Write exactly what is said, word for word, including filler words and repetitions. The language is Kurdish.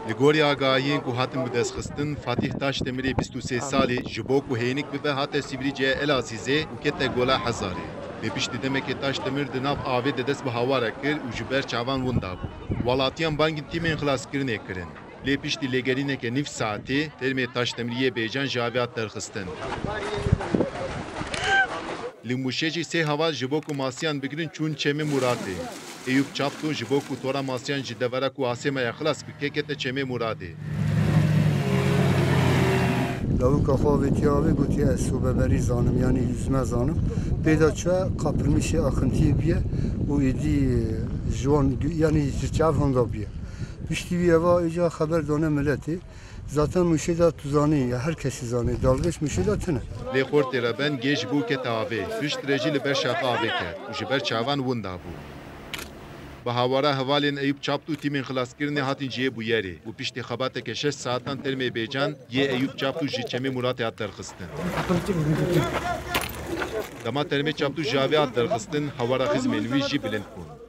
Li gorî agahiyên ku hatin bidestxistin, Fatîh Taşdemirê bîst û sê salî ji bo ku hênik bibe hate Sîvrîceyê Elazîzê û kete Gola Hezarê. Lê piştî demekê Taşdemir di nav avê de dest bi hawara kir û ji ber çavan winda bû. Welatiyan bangên tîmên xilaskirinê kirin. Lê piştî lêgerîneke nîv saetê, termê Taşdemirî yê Bêcan ji avê hat derxistin. Li Mûşê jî sê heval ji bo ku masiyan bigirin çûn Çemê Muratê. Eyûp Çaptû ji bo ku tora masiyan ji devera ku asê me ya xilas bike kete Çemê Muradê. Lawika xwe avêtiye avê, gotiye ez sobeberî zanim, yanî yüzme zanim. Pêda çûye, kapilmişê akintiyê bûye û êdî ji wan, yanî ji çav handa bûye. Piştî wî eva îca xeber dane miletê. Zaten Mûşê de tu zanî, ya her kesî zanî, dalgêş Mûşê de tune. Lê xortê Reben gê ji bo kete avê, piştre jî li ber şaxa avê ket û ji ber çavan winda bû. Bi hawara hevalên Eyûp Çaptû tîmên xilaskirinê hatin cihê bûyerê û piştî xebateke şeş saetan termê Bêcan yê Eyûp Çaptû ji Çemê Muratê hat derxistin. Dema termê Çaptû ji avê hat derxistin, hawara xizmên wî jî bilind bûn.